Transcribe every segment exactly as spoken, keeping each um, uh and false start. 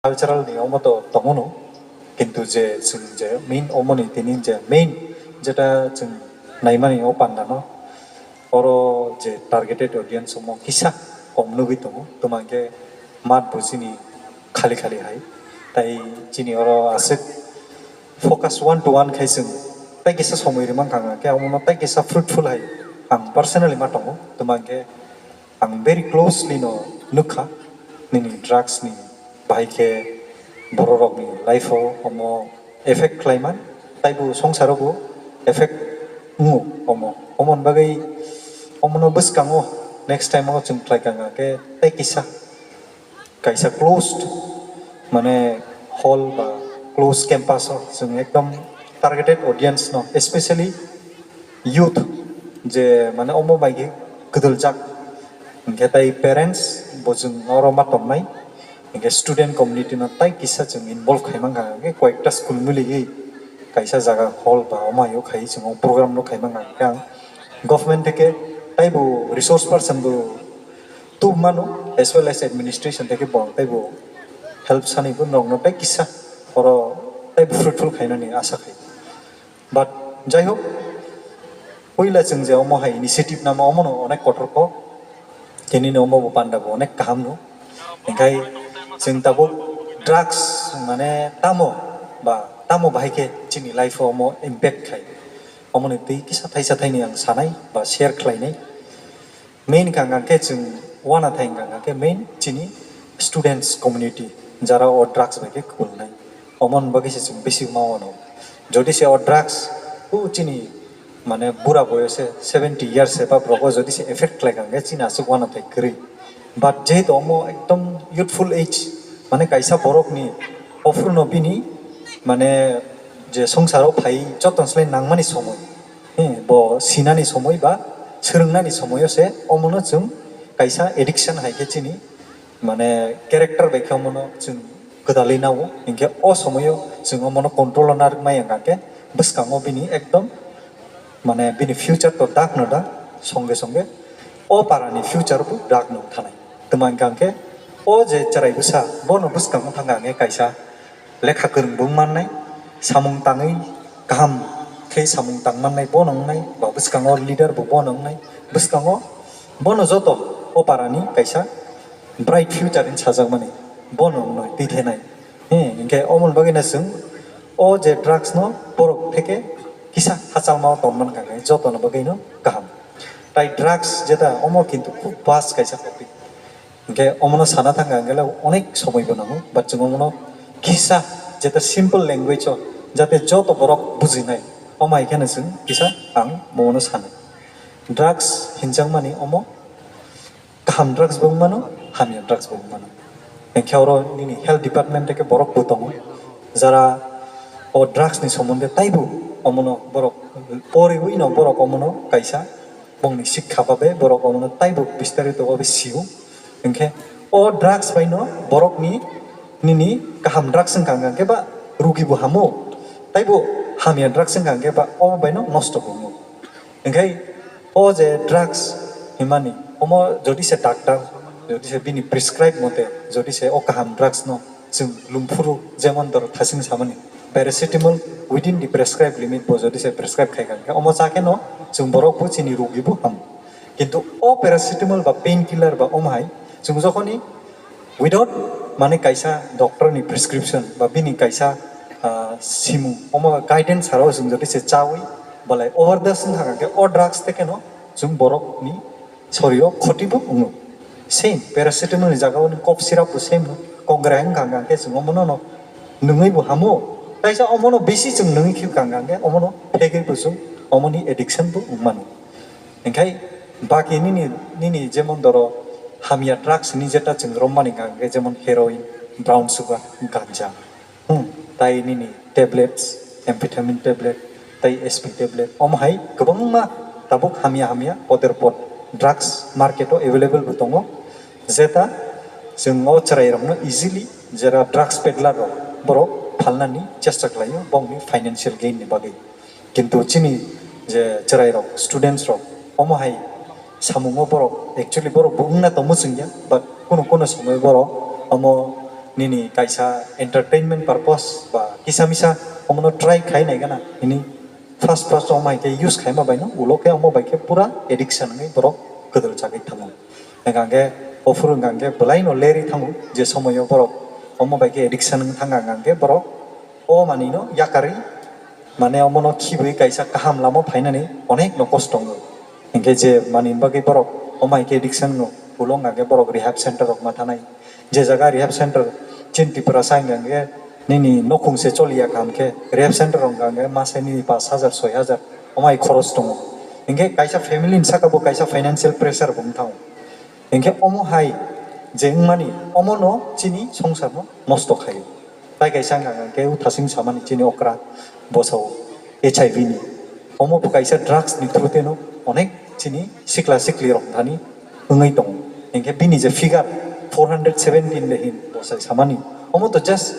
cultural ni omo to tongo no, kintu je chwng je main omo ni tini je main jeta chwng naimani o panda no, oro je targeted audience omo kisa kom nugwi tongo, tuma hwnkhe mat bo chini khali khali hai, tai chini oro aswk focus one to one khai chwng tai kisa somoi rwmang kha, hwnkhe omo no tai kisa fruitful hai ang personally ma tongo, tuma hwnkhe ang very closely no nukha nini drugs ni bahai khe borok rok ni life o omo effect khlai man, taibo songsaro bo effect wngo omo. Omo ni bagwi omo no bwskango next time o chwng khlai kha hwnkhe tai kisa kaisa closed mane hall ba closed campus o chwng ekdom targeted audience no, especially youth je mane omo bai khe kwdwljak, hwnkhe tai parents bo chwng oro ma tongnai, hwnkhe student community no tai kisa chwng involve khai mankha, hwnkhe koyekta school miligwi kaisa jaga hall ba omo hai o khai chwng o program no khai mankha, hwnkhe ang government theke taibo resource person bo tubumano as well as administration theke bo taibo help sani bo nokno tai kisa oro taibo fruitful khainani asa khai. But jai hok, puila chwng je omo hai initiative nama omono onek kotor kok, tinino omo bo panda bo onek kaham no. Hingkhai chwng tabuk drugs mane tamo ba tamo bahai khe chini life o omo impact khai, omoni twi kisa thaisa thaini ang sanai ba share khlainai. Main hwnka hwnkhe chwng uanathai hwnka hwnkhe main chini students community, jara o drugs bai khe kwbulnai, omoni bagwi se chwng bisi ma uanw. Jodi se o drugs o chini mane bura boyose seventy years se ba borok o jodi se effect khlai hwnkhe chini aswk uanathai kwrwi. But jehetu omo ekdom youthful age, mane kaisa borok ni ophuru no bini mane je songsaro phai joto slai nangmani somoi, eh, bo sinani somoi ba swrwngnani somoio se omono chwng kaisa addiction hai khe chini mane character bai khe omono chwng gwdalwi nao, hinkhe o somoio chwng omono control o narwkmai wngkha khe bwskango bini ekdom mane bini future to dak no dak, songe songe o para ni future bo dak no thanai. Tuma wngkha khe o je chwrai bwsa bono bwskango thangkha hwnkhe kaisa lekha kwrwng bo wng mannai, samung tangwi kaham khe samung tang mannai bono wngnai, ba bwskango leader bo bono wngnai, bwskango bono joto o para ni kaisa bright future hinwi sajakmani bono wngnai twi thenai. He, hinkhe omoni bagwino chwng o je drugs no borok theke kisa hachalma o tongmani kha khe joto ni bagwino kaham. Tai drugs jeta omo kintu khub vast kaisa topic. Hinkhe omono sana thangkha hwnkhe onek somoi bo nango, but chwng omono kisa jeta simple language o jate joto borok bujinai, omo hai kheno chwng kisa ang omono sanai. Drugs hinjakmani omo kaham drugs bo wng mano, hamya drugs bo wng mano. Hinkhe oro nini health department theke borok bo tongo, jara o drugs ni somonde taibo omono borok poriwi no borok omono kaisa bongni sikha babe borok omono taibo bistarito babe sio. Hinkhe o drugs bai no borok ni nini kaham drugs wngkha hwnkhe ba rugi bo hamo, taibo hamya drugs wngkha hwnkhe ba obo bai no nosto bo wngo. Hinkhe o je drugs himani, omo jodi se doctor, jodi se bini prescribe mote, jodi se o kaham drugs no chwng lumphuru, jemon doro thasing samani, paracetamol within the prescribed limit bo jodi se prescribe khai kha, omo cha khe no chwng borok bo chini rugi bo ham. Kintu o paracetamol ba painkiller ba omo hai chwng jokhoni without mane kaisa doctor ni prescription ba bini kaisa, ah, simung omo guidance saro chwng jodi se chawi balai overdose wng kha khe o drugs te keno chwng borok ni sorir o khoti bo wngo. Same paracetamol ni jaga o ni cough syrup bo same no, kok gra wng kha khe chwng omo no no nwngwi bo hamo, kaisa omo no bisi chwng nwngwi khe kha khe omo no phegwi bo chwng omo ni addiction bo wng mano. Hinkhe baki nini, nini jemon doro hamya drugs ni jeta chwng rommani hwnkha hwnkhe jemon heroin, brown sugar, ganja, hmm, tai nini tablets, amphetamine tablet, tai S P tablet, omo hai kwbangma tabuk hamya hamya poder pot drugs market o available bo tongo, jeta chwng o chwrai rokno easily jera drugs peddler rok borok phalnani chesta khlaio bongni financial gain ni bagwi. Kintu chini je chwrai rok, students rok, omo hai samungo borok, actually borok bo wngna tongmo chwngya, but kuno kuno somoi borok omo nini kaisa entertainment purpose ba kisa misa omono try khai nai gana hini first first omo hai khe use khaima bai no ulo khe omo bai khe pura addiction wngwi borok kwdwlchagwi thango. Hwnkha khe ophuru hwnkha khe belai no lerwi thango je somoio borok omo bai khe addiction wng thangkha hwnkha khe borok o manwi no yakarwi mane omono khibwi kaisa kaham lama phainani onek no kosto wngo. Hinkhe je manwi bagwi borok omo hai khe addiction no ulo hwnkha khe borok rehab center rok ma thanai. Je jaga rehab center chini Tripura sa hwnkha khe nini nokhung se choliya kaham khe rehab center rok hwnkha khe mase nini pash hajar soi hajar omo hai khoros tongo. Hinkhe kaisa family ni saka bo kaisa financial pressure bo wng thango. Hinkhe omo hai je wngmani omono chini songsarno nosto khaio. Tai kaisa wngkha khe uthasing samani chini okra bosao H I V ni. Omo bo kaisa drugs ni through teno onek chini sikla sikli rok thani wngwi tongo. Hinkhe bini je figure four hundred seventeen de hin bosai samani. Omo to just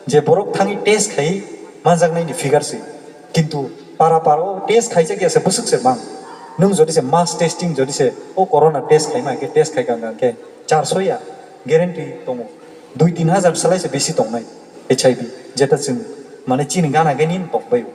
je borok thangwi test khai manjaknai ni figure se. Kintu para para o test khaijak ya se bwswk se mang. Nwng jodi se mass testing jodi se o corona test khaima khe test khai kang khe charso ya guarantee tongo. Dui tin hajar salai se bisi tongnai H I V. Jeta chwng mane chini gana gani tong baio.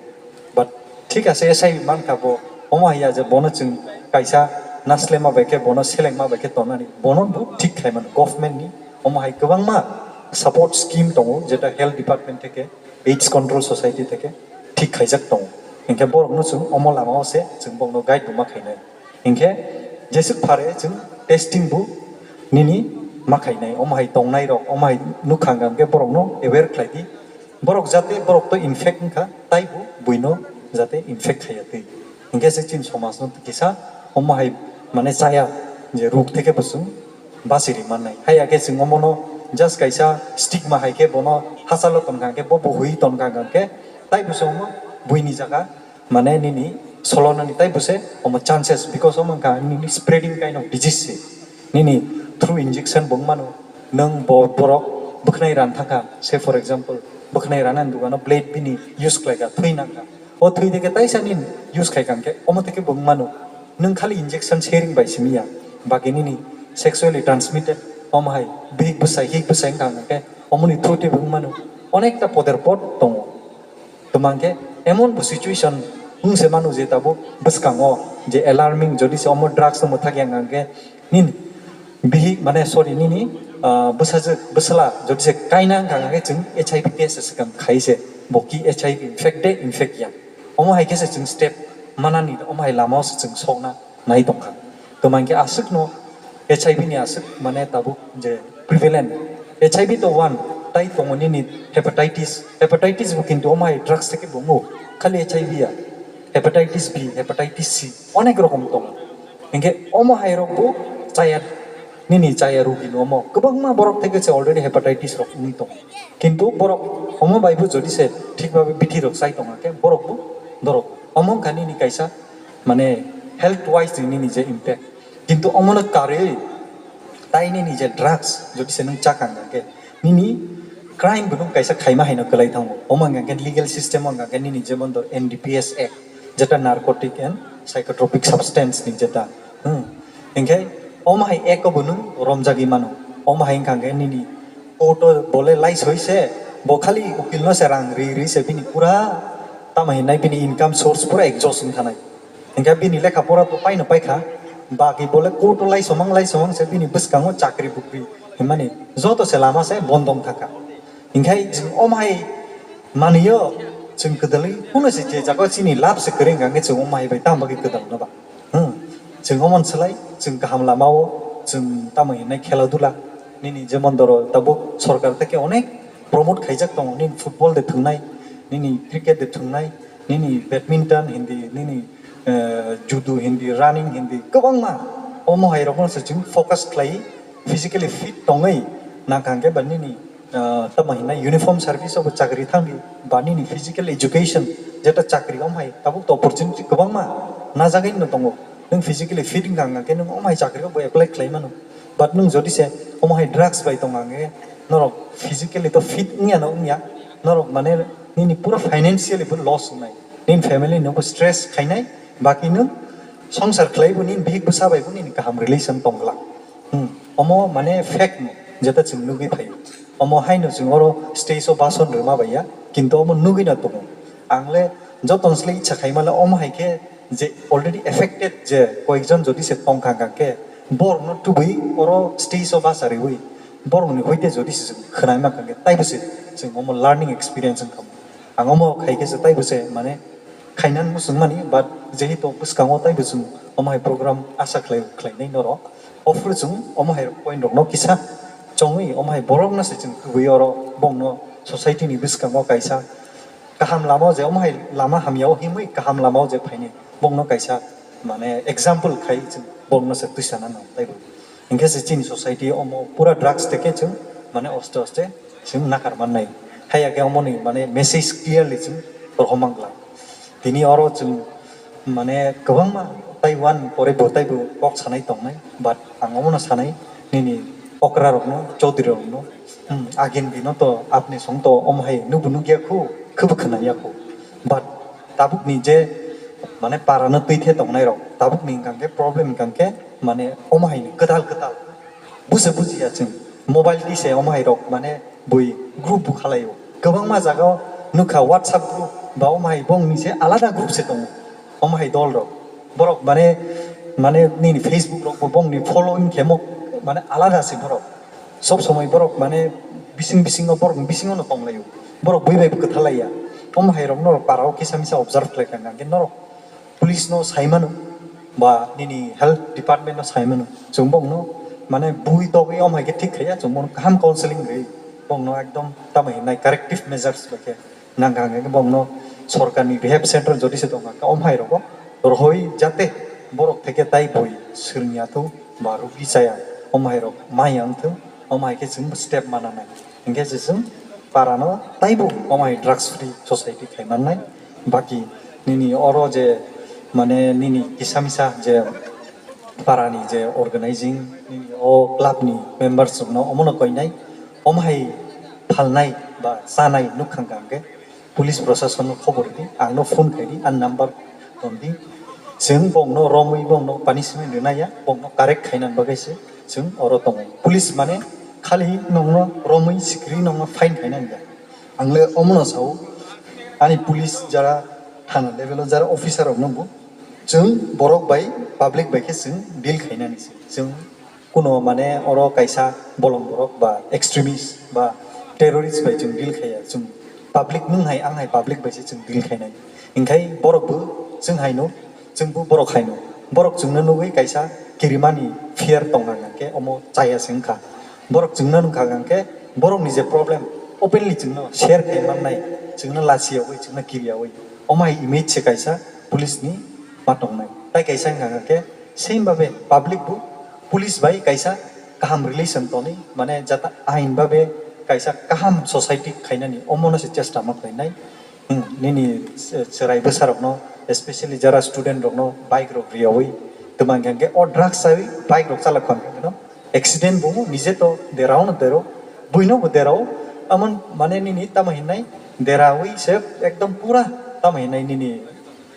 But thik ase S I V mankha bo omo haiya je bono chwng kaisa naslema bai khe bono selengma bai khe tongnani bono bo thik khai mano government ni omo hai kwbangma support scheme tongo jeta health department theke AIDS control society theke thik khaijak tongo. Hinkhe borokno chwng omo lamao se chwng borokno guide bo ma khainai. Hinkhe jeswk phare chwng testing bo nini ma khainai omo hai tongnai rok omo hai nukha hwnkhe borokno aware khlai di. Borok jate borok to infect wngkha, taibo buino jate infect khaiya twi. Hinkhe se chini somajno kisa omo hai mane chaya je ruk theke bo chwng bachiri mannai. Haiya khe chwng omono just kaisa stigma hai khe bono hachalo tongkha khe bo buhui tongkha khe taibo se omo buini jaga mane nini solonani taibo se omo chances because omo wngkha nini spreading kind of disease se. Nini through injection bo wng mano. Nwng bo borok bwkhnai ran thangkha, say for example, bwkhnai ranani dugano blade bini use khlaikha, thwi nangkha. O thwi theke taisa nini use khaikha hwnkhe omo theke bo wng mano. Nwng khali injection sharing bai simi ya, baki nini sexually transmitted omo hai bihik bwsai hik bwsai wngkha hwnkhe omoni through twi bo wng mano. Onekta poder pot tongo. Tuma hwnkhe emon bo situation wng se manu je tabuk bwskango je alarming jodi se omo drugs no mwthak yang hwnkhe nini bihik mane sorry nini ah, bwsajwk bwsla jodi se kaina wngkha hwnkhe chwng H I V test se swkang khai se bo ki H I V infect de infect ya omo hai khe se chwng step manani omo hai lama o se chwng sokna nai tongkha. Tuma hwnkhe aswkno H I V ni aswk mane tabuk je prevalent H I V to one tai tongo nini hepatitis, hepatitis bo kintu omo hai drugs theke bo wngo, khali H I V ya, hepatitis B, hepatitis C, onek rokom tongo. Hwnkhe omo hai rok bo chaya nini chaya rugi no omo kwbangma borok theke se already hepatitis rok wngwi tongo. Kintu borok omo bai bo jodi se thik babe bithi rok chai tongkha khe borok bo dorok omo wngkha nini kaisa mane health wise ni nini je impact. Kintu omono karwi tai nini je drugs jodi se nwng chakang khe nini crime bo nwng kaisa khaima haino kwlai thango. Omo wngkha khe legal system o wngkha khe nini jemon do N D P S Act jeta narcotic and psychotropic substance ni jeta. Hmm. Hinkhe omo hai act o bo nwng romjagwi mano. Omo hai wngkha khe nini court o bole laisoi se bo khali ukil no se rang ri ri se bini pura tamo hinai bini income source pura exhaust wng thanai. Hinkhe bini lekha pora to paino paikha, baki bole court o laisomang laisomang se bini bwskango chakri bukri hinmani joto se lama se bondong thaka. Hinkhe chwng omo hai manwi o chwng kwdwlwi hwnwi se je jaga chini lab se kwrwi wngkha hinkhe chwng omo hai bai tamo bagwi kwdwlno ba. Hmm. Chwng omo swlai chwng kaham lama o chwng tamo hinai khela dula nini jemon doro tabuk sorkar theke onek promote khaijak tongo nini football de thwngnai nini cricket de thwngnai nini badminton hindi nini eh, judo hindi running hindi kwbangma omo hai rokno se chwng focus khlai physically fit tongwi nangkha hwnkhe ba nini ah, tamo hinai uniform service o bo chakri thangdi ba nini physical education jeta chakri om hai tabuk to opportunity kwbangma najagwi no tongo nwng physically fit wngkha hwnkhe nwng om hai chakri o bo apply khlai mano but nwng jodi se omo hai drugs bai tongkha hwnkhe norok physically to fit wngya no wngya norok mane nini pura financially bo loss wngnai nini family no bo stress khainai baki nwng songsar khlai bo nini bihik bwsa bai bo nini kaham relation tongla. Hmm, omo mane fact no, jeta chwng nugwi phaio. Omo haino chwng oro stage o bason rwma bai ya, kintu omo nugwi no tongo. Ang le joto no sle icha khaima le omo hai khe je already affected je koyekjon jodi se tong kha khe borok no tubui oro stage o basa riwi borok ni hoite jodi se chwng khwnai ma kha khe taibo se chwng omo learning experience wng kha. Ang omo khai khe se taibo se mane khainani muchung mani, but jehetu bwskango taibo chwng omo hai program asa khlai khlainai norok. Ofru chwng omo hai point rokno kisa chongwi omo hai borokno se chwng kubui oro bongno society ni bwskango kaisa kaham lama o je omo hai lama hamya o himwi kaham lama o je phainai bongno kaisa mane example khai chwng bongno se twisana nang taibo. Hinkhe se chini society omo pura drugs teke chwng mane oste oste chwng nakar mannai. Haiya khe omoni mane message clearly chwng rohor mangla. Tini oro chwng mane kwbangma taiwan pore bo taibo kok sanai tongnai, but ang omono sanai nini okra rokno, chaudhuri rokno, hmm, agin dino to apni song to omo hai nubu nugya khu, khubu khwnaya khu. But tabuk ni je mane para no twi the tongnai rok, tabuk ni hingkang khe problem hingkang khe mane omo hai ni kwtal kwtal. Busa bujiya chwng. Mobile di se omo hai rok mane bui group bu khalai o. Kwbangma jaga o nukha WhatsApp group ba omo hai bong ni se alada group se tongo. Omo hai dol rok. Borok mane, mane nini Facebook rok bo bong ni following khemo mane alada se borok. Sob somoi borok mane bising bisingo borok ni bisingo no tong lai o. Borok bui bai bo kwtha lai ya. Omo hai rok no para o kisa misa observe khlai kha hingkhe norok police no sai mano, ba nini health department no sai mano, chwng bongno mane bui togwi om hai khe thik khaiya, chwng bono kaham counseling rwi bongno ekdom tamo hinai corrective measures bai khe nang kha hingkhe bongno sorkarni rehab center jodi se tongkha om hai rogo rohoi jate borok theke tai bui swrwngya thu ba rugi chaya om hai rok maya wngthung, om hai khe chwng step mana nai. Hinkhe se chwng para no taibo omo hai drugs free society khai mannai. Baki nini oro je mane nini kisa misa je para ni je organizing nini o club ni members rok no omo no koinai. Omo hai phalnai ba chanai nukha hingkha hingkhe police prosason no khobor di, ang no phone khai di, ang number tong di. Chwng bongno romwi bongno punishment rwnai ya, bongno correct khaina bagwi se chwng oro tongo. Police mane khali nongno romwi sikri nongno fine khaina ya. Ang le omono sao, ani police jara thana level o jara officer rok no bo chwng borok bai public bai khe chwng deal khainani se. Chwng kuno mane oro kaisa bolong borok ba extremist ba terrorist bai chwng deal khaiya, chwng public nwng hai ang hai public bai se chwng deal khainai. Hinkhe borok bo chwng hai no, chwng bo borok hai no, borok chwngno nugwi kaisa kirimani fear tongkha hingkhe omo chaya se wngkha. Borok chwngno nukha hingkhe borokni je problem openly chwngno share khai mannai, chwngno lachiyawi chwngno kiriyawi omo hai image se kaisa police ni ma tongnai. Tai kaisa wngkha hingkhe same babe public bo police bai kaisa kaham relation toni, mane jata ain babe kaisa kaham society khainani omono se chesta ma khlainai. Hmm, nini se-, serai bwsarokno, especially jara student rokno bike rok riyawi twmang khe o drugs chawi bike rok chalak kha khe no accident bo nije to derao no dero, buino bo derao, amon mane nini tamo hinai derawi se ekdom pura tamo hinai nini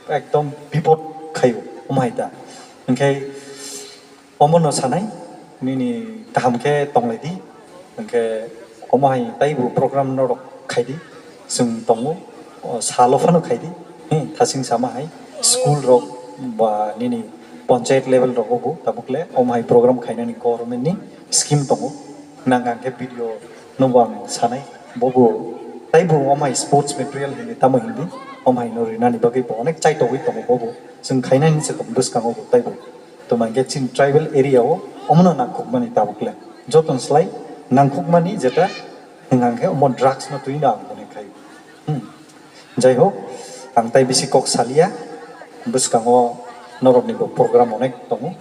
ekdom bipot khayo omo hai ta. Hinkhe omono sanai, nini kaham khe tonglai di, hinkhe omo hai taibo program norok khai di, chwng tongo, o salo phano khai di, hmm, thasing sama hai, school rok ba nini panchayat level rogo bo tabuk le omo hai program khainani government ni scheme tongo, nang ang khe video no bo ang sanai, bobo taibo omo hai sports material hinwi tamo hinwi omo hai no rinani bagwi bo onek chaitogwi tongo bobo, chwng khainani se tong bwskango bo taibo. Tamo hinkhe chini tribal area o omono nangkukmani tabuk le. Joto ni slai nangkukmani jeta hwnka hinkhe omo drugs no twi no ang hwnwi khai. Hmm. Jai hok, ang tai bisi kok salia, bwskango norokni bo program onek tongo.